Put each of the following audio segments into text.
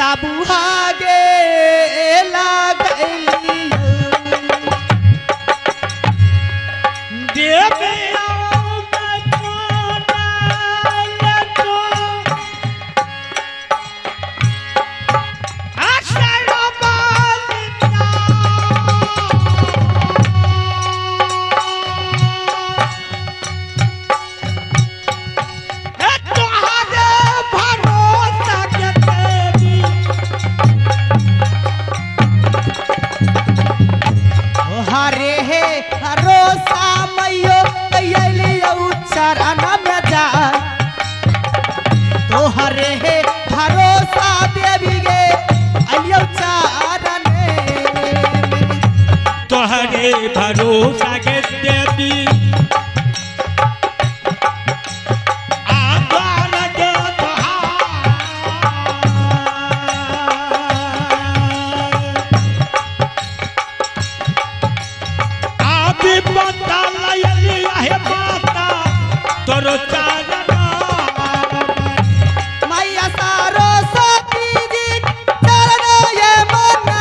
साबुहा गे लागली भरोसा के देवी आद्वार दे आबि पता लयली हे माता तोरो चरण मैया सरस्वती जी चरण ये मना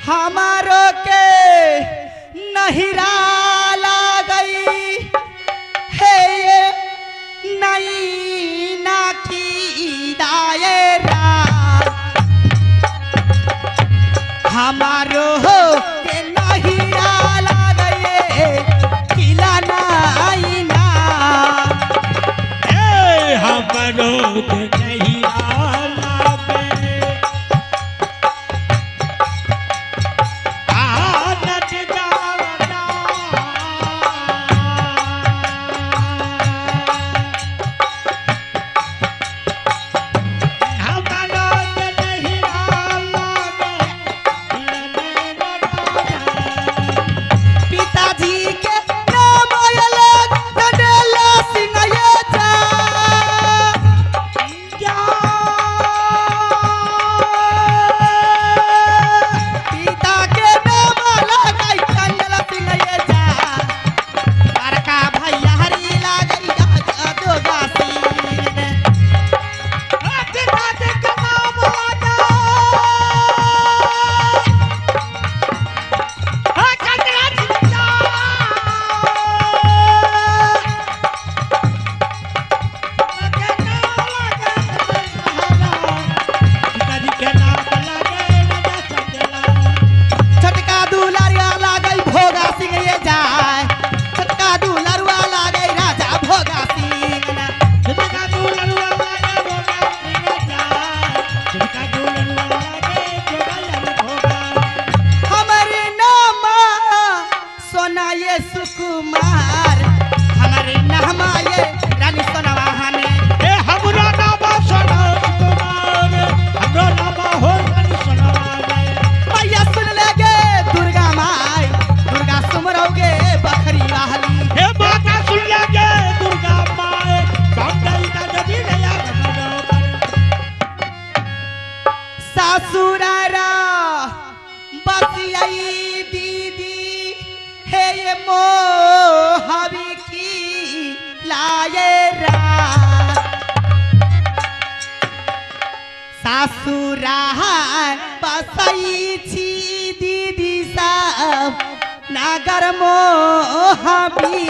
हमारो के नहिरा गई हे ये नई ना की दायरा हमारो के नहिरा गई किला नाई ना ए हमारो के नहिरा ससुरारा बसियाई दीदी हे ये मोहबी की लायरा सासुरा बसई छी दीदी सब नागर मोहबी।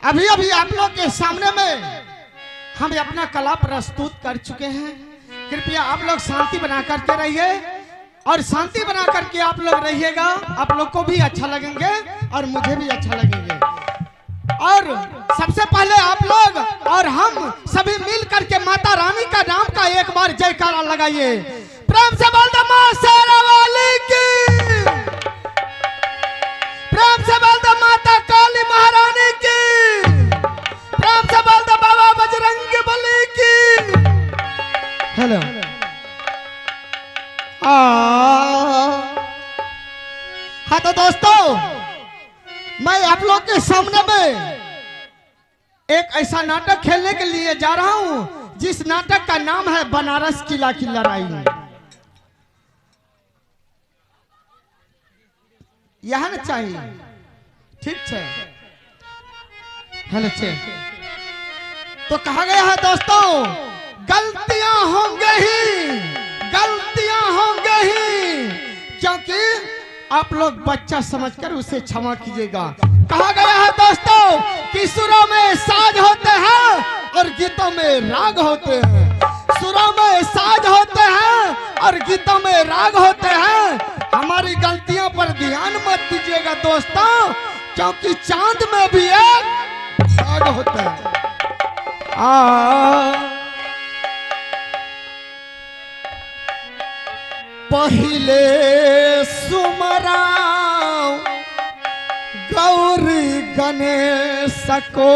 अभी अभी आप लोग के सामने में हम अपना कला प्रस्तुत कर चुके हैं। कृपया आप लोग शांति बना करके रहिए और शांति बना करके आप लोग रहिएगा, आप लोग को भी अच्छा लगेंगे और मुझे भी अच्छा लगेंगे। और सबसे पहले आप लोग और हम सभी मिल करके माता रानी का नाम का एक बार जयकारा लगाइए। प्रेम से बोल दो मां शेरा वाली की, प्रेम से बोल दो माता काली महारानी की, प्रेम से बोल दो बाबा बजरंग बली की। हेलो हाँ तो दोस्तों, मैं आप लोग के सामने में एक ऐसा नाटक खेलने के लिए जा रहा हूं जिस नाटक का नाम है बनारस किला की लड़ाई। यह न चाहिए, ठीक है। हेलो छे तो कहा गया है दोस्तों, गलतियां होंगे ही, गलतियां होंगे ही, क्योंकि आप लोग बच्चा समझकर उसे क्षमा कीजिएगा। कहा गया है दोस्तों कि सुरों में साज होते हैं और गीतों में राग होते हैं। सुरों में साज होते हैं और गीतों में राग होते हैं। हमारी गलतियों पर ध्यान मत दीजिएगा दोस्तों, क्योंकि चांद में भी एक राग होता है। आ पहिले सुमराव गौरी गणेश को।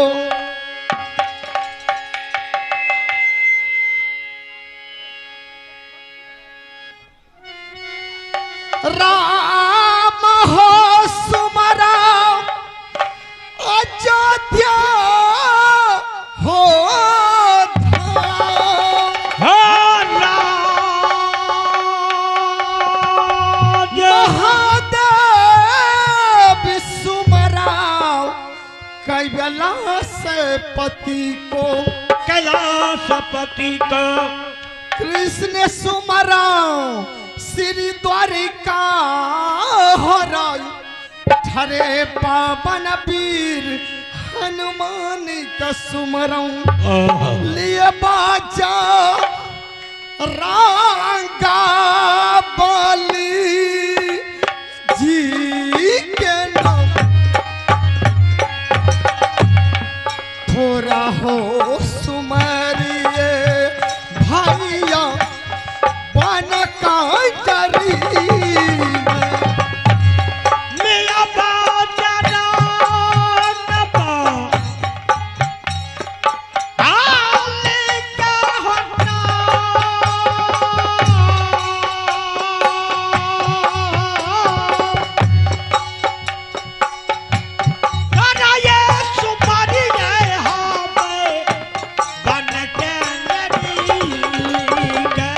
राम हो सुमराव अयोध्या हो महादेव सुमराव कैलाश पति को, कैलाश पति को। कृष्ण सुमराव श्री द्वारिका हो राय ठरे पावन वीर हनुमान का सुमराव लिए बाजा रांगा बाली जी के नाम। थोड़ा हो सुमरिए भैया बन का करी मिया बाजा रांगा आले का होना कराये सुमरिए हमें बन के नरी के।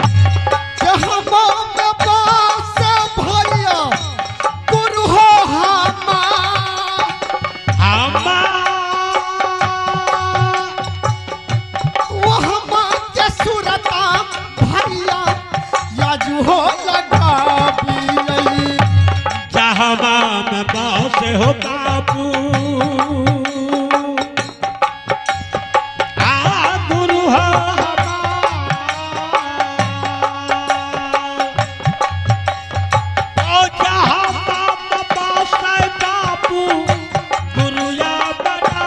भैया गुरु हो हमा वो हमा के सुरता भैया याजू हो लगा जहवा में बास हो बाबू आ गुरु हो हमा ओ जहवा में बास बाबू गुरु या बड़ा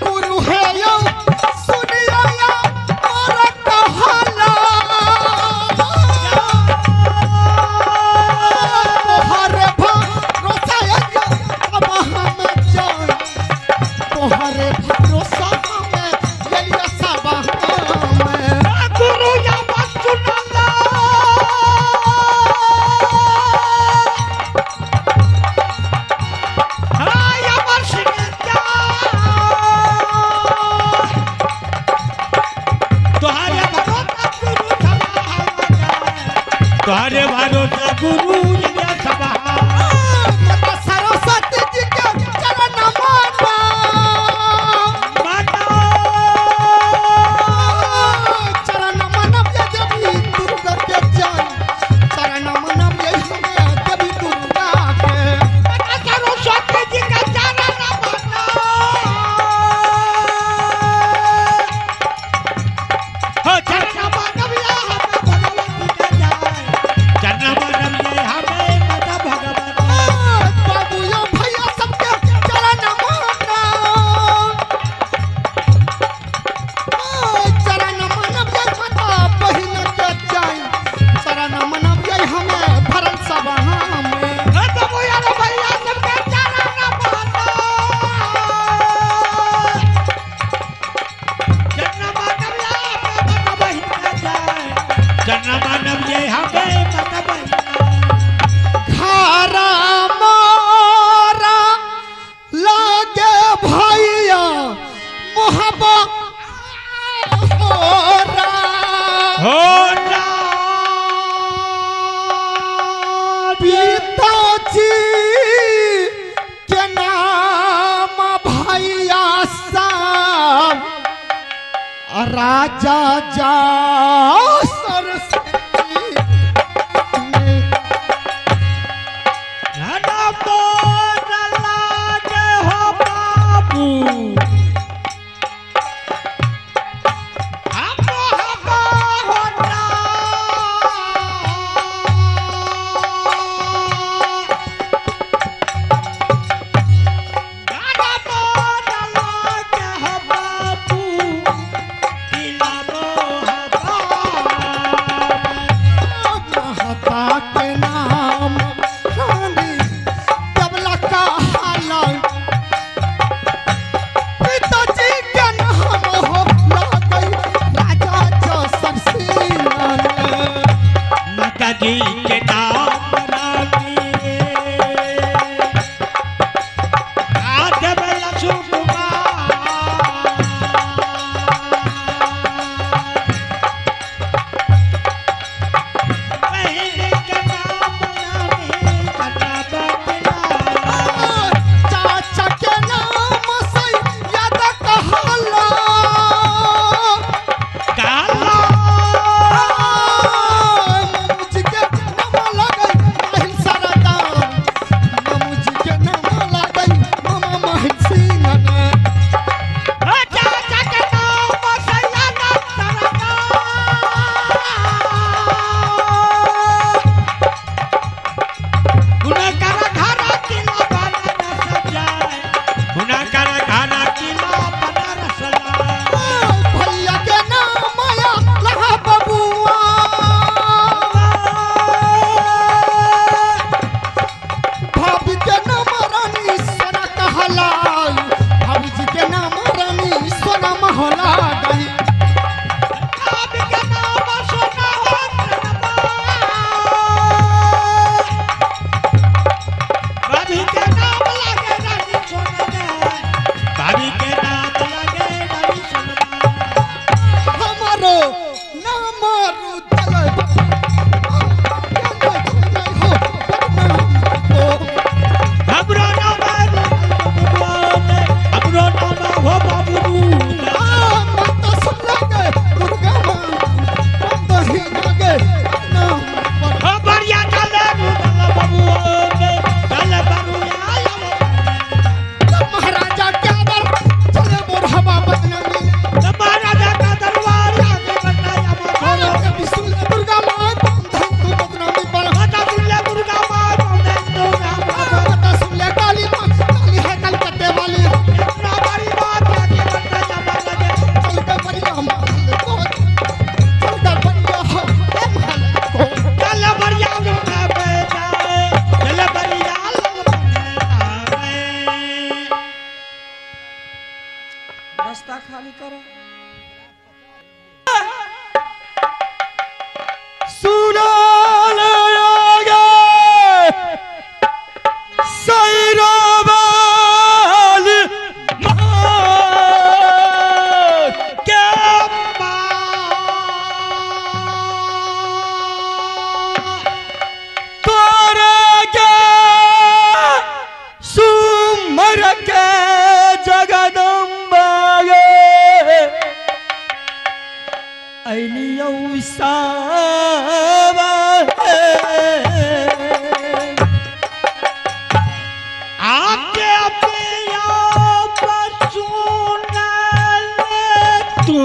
गुरु है यो सुनिया या मारा कहला तोहरे भरोसा या अब हम जान तोहरे भरोसा में यलिया सब हम गुरु या सुनला हाय अमर सिंह तुम्हारे भरोसा गुरु सभा तुम्हारे भरोसा गुरु या सभा माता सरस्वती जी के चरण माना माता चरण मनब ये देवी दुर्गा के जान चरण मनब ये हमें देवी दुर्गा के माता सरस्वती जी का चरण माना हो चरण मानव या हमें भगवती का जाए चरण मानव ये हमें माता भगवती बाबू यो भैया सबके चरण माना चरण मनब ये माता बहिन के जान चरण मनब ये हमें भरल सब हमें बाबू यार भैया सबके चरण माना चरण मानव या हमें माता बहिन का जाए चरण मानव ये हमें माता बहिन खारा मारा लागे भैया मोहब्बत होरा हो पिताजी के नाम भैया साहब राजा जा सरस्वती लागे हो बाबू हम होना लागे हो बाबू दिला मोहब्बत। सावा आके पिया बचूना ले तू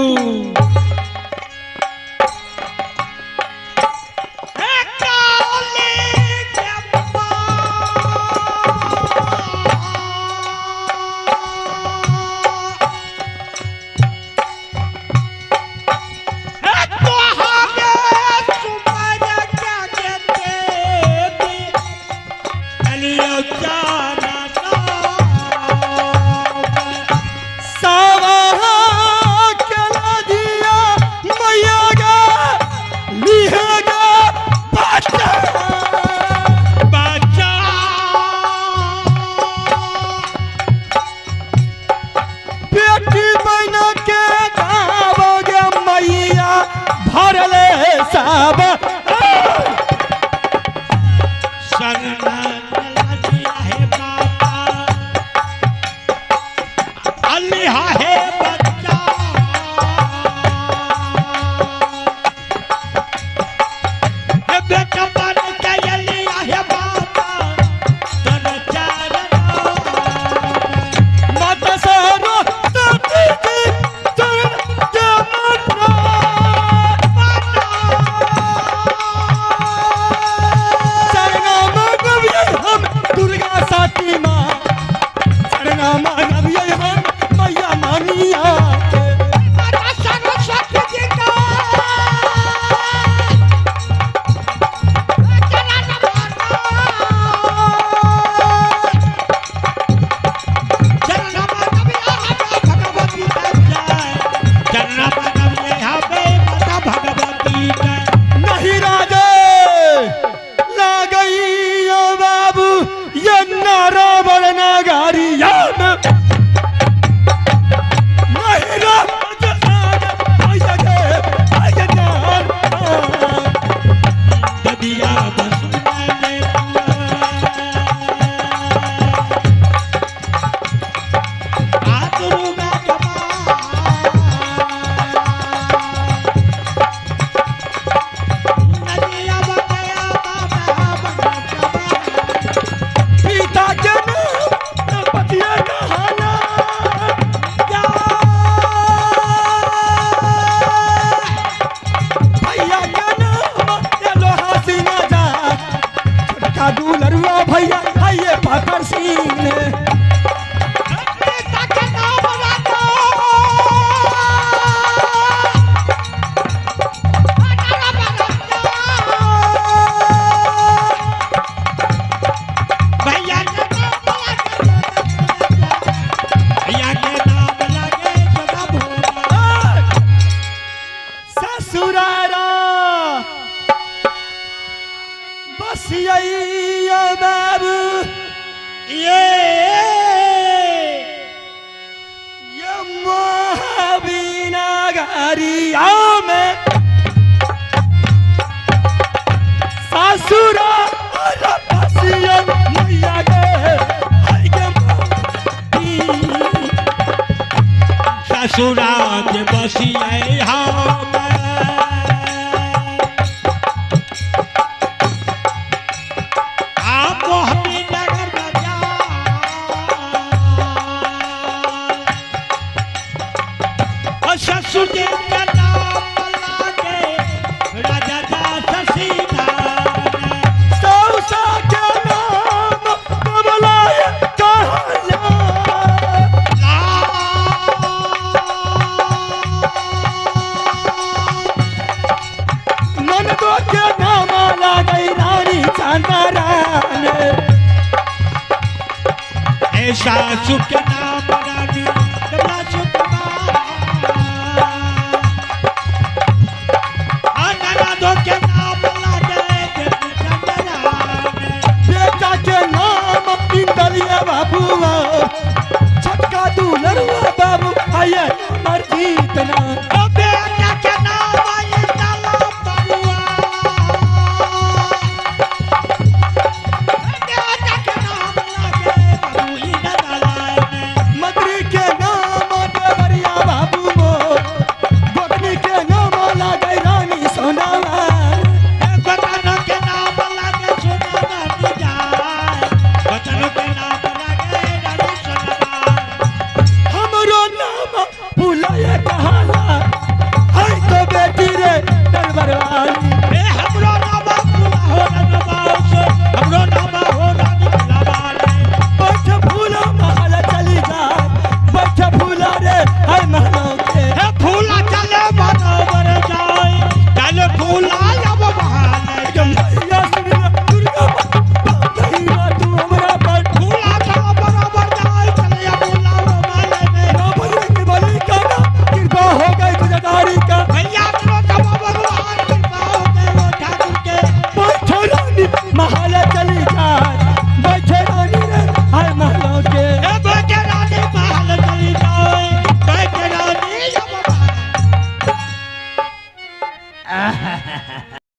ससुराज बसिए हम आप हमें नगर बाजार और ससुर जी का नाम लागे राजा दास सीधा सौसा के नाम कमलाय कहला ननदो के नाम लागई रानी चांदरान ऐसा सुख नाम रानी कमला सुख ननदो के नाम लागे देवी चंद्रान बेटा के नाम इंदलिया बाबूआ छटका दुलरुआ बाबू आये मर जीतना।